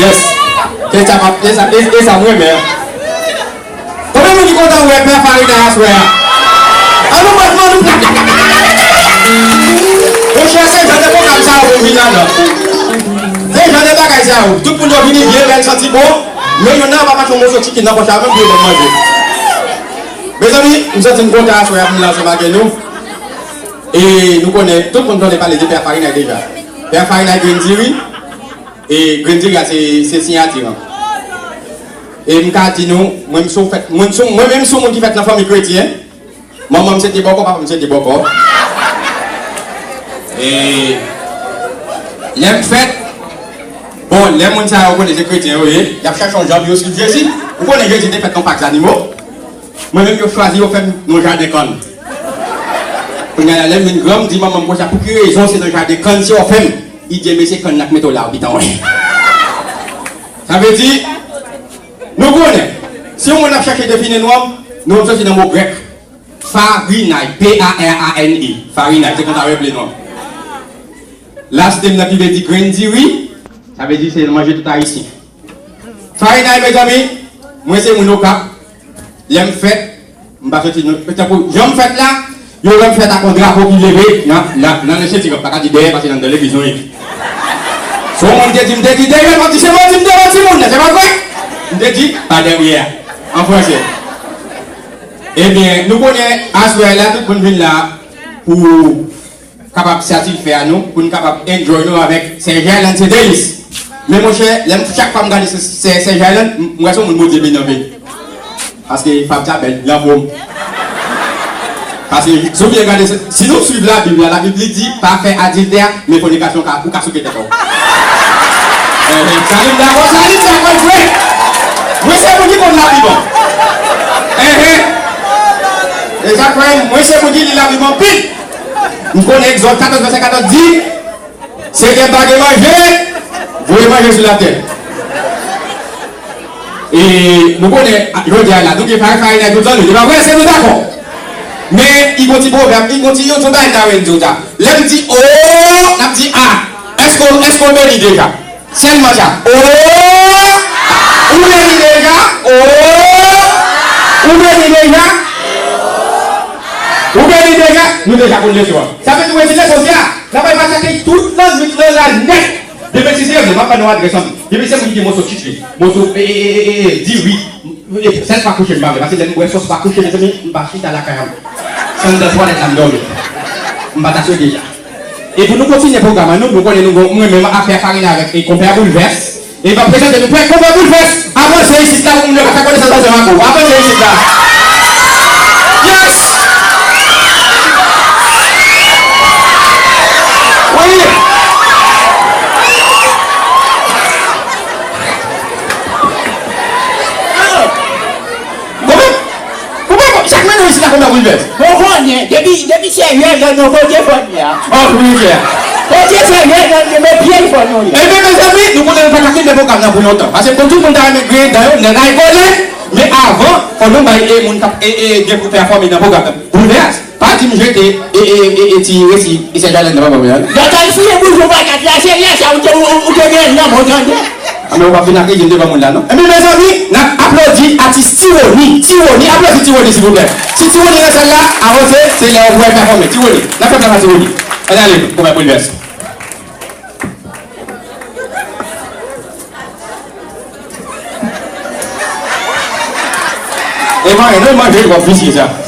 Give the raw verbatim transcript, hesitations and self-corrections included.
Yes. Se sa m ap, se sa, e, e sa m renmen an. Konbyen moun ki kontan wè Pè Farina aswè a? An nou bat men nou. Monchè, se jan de pwogram sa yo pou vin ladan. Se jan de bagay sa yo. Tout moun yo vini byen bèl, santi bon. Men youn nan pa mache yon moso chicken nan pòch la, menm pou yo ban manje. Mezanmi, m santi m kontan aswè a pou m la ansanm avè nou. E nou konnen, tout moun konnen pale de Pè Farina deja. Pè Farina grenn diri. E grenn diri a se, se siyati an. E m ka di nou, mwen m sou fèt, mwen m sou, mwen menm sou moun ki fèt nan fanmi kretyen. Manman m se te bòkò, papa m se te bòkò. E lè m fèt, bon, lè moun sa yo konnen se kretyen yo ye, y ap chache yon jan pou yo swiv Jezi. Ou konnen Jezi te fèt nan pak zanimo. Mwen menm yo chwazi yo fè m nan jaden kann. Kounye a la, lè m vin gran, m di manman m konsa, pou ki rezon se nan jaden kann si w fè m? Li di, men se kann nan k mete w la, ou gentan wè. Sa vle di, nou konnen, si yon moun ap chache define non m, non m soti nan mo grèk. Farinay, P A R A N E, Farinay, se konsa yo rele non m. Last name nan ki vle di grenn diri, sa vle di se manje tout Ayisyen. Farinay, mezanmi, mwen se moun Okap. Lè m fèt, m pa soti nan, tankou jan m fèt la, yo wè m fèt ak yon drapo ki leve nan, nan, nan, nan senti m, pa ka di dèyè, paske nan, nan legliz nou ye. Se yon moun te di, m te di, dèyè, m di, se manti, m te manti moun nan, se pa vre? M te di, pa dèyè, an fransè. Ebyen, nou konnen, aswè a la, tout moun vin la pou kapab satisfè a nou, pou n kapab enjoy nou avèk Sè Jaylan, se Denis. Men monchè, lè m, chak fwa m gade Sè, Sè, Sè Jaylan, m, m wè se yon moun Bondye beni anpil. Paske fanm sa bèl, li anfòm. Paske si w byen gade, si nou swiv Labib la, Labib li di, pa fè adiltè, men fònikasyon ka, ou ka souke tèt ou. Enhen, sa li m dakò, sa li m dakò vre. Mwen se moun ki konn Labib an. Enhen. E sa k fè mwen se moun ki li Labib anpil. M konnen Egzòd katòz vèsè katòz di, Senyè pa gen manje, voye manje sou latè. E nou konnen, jodi a la, nou gen Farinay, Farinay tout zòn, li pa vre, èske nou dakò? Men, li gon ti pwovèb, li gon ti, yon ti bagay m ta renmen di w sa. Lè m di o, n ap di a. Èske, èske w beni deja? Sèlman sa. O, ou beni deja? O, ou beni deja? Ou beni deja? Nou deja konn leson an. Sa vle di, w resi leson sa. N ap al matyake tout lannwit lan la nèt. Depi si se yo, m ap ba nou adrès an. Depi se moun ki gen moso chicken, moso, e, e, e, e, e, diri, e, sèl pa kouche m pa vle, paske lè m bwè sòs pa kouche, mezanmi, m pa chita lakay an. Se anndan twalèt la m dòmi. M pa ta swete sa. E pou nou kontinye pwogram an, nou, nou konnen nou gon, mwen menm ap fè farin avèk, e, konpè Boulvès. E m ap prezante nou pwèt konpè Boulvès. Avanse isit la pou moun yo ka fè konesans ansanm ak ou. Avanse isit la. Yes! Wi! Kòman? Kòman? Chak mwen nou isit la konpè Boulvès. Bon, konnen, depi, depi se yè nan nou kote fò n ye a. An, wi, yè. Kote se yè nan nou, men pye fò nou ye. Ebyen, mezanmi, nou konnen nou pa ka kenbe pwogram nan pou lontan. Paske konn tout moun ta renmen griyen dan yo, nèg la vole. Men avan, fò nou bay e moun k ap e, e, gen pou pèfòme nan pwogram nan. Boulvès, pa di m jete e, e, e, e ti resi e Sè Jaylan nan papa mwen an. Yo t al fouye boujou patat la, se lè sa ou te, ou, ou, ou te gen nan men w tande. A, men ou p ap vin ak ridil devan moun la, non. Ebyen, mezanmi, n ap aplodi atis Tironi. Tironi, aplodi Tironi, silvouplè. Si Tironi nan sal la, avanse, se lè w pou wè pèfòme. Tironi, n ap fè plas a Tironi. Ann ale, konpè Boulvès. E manje, non, manje, w ap visye sa.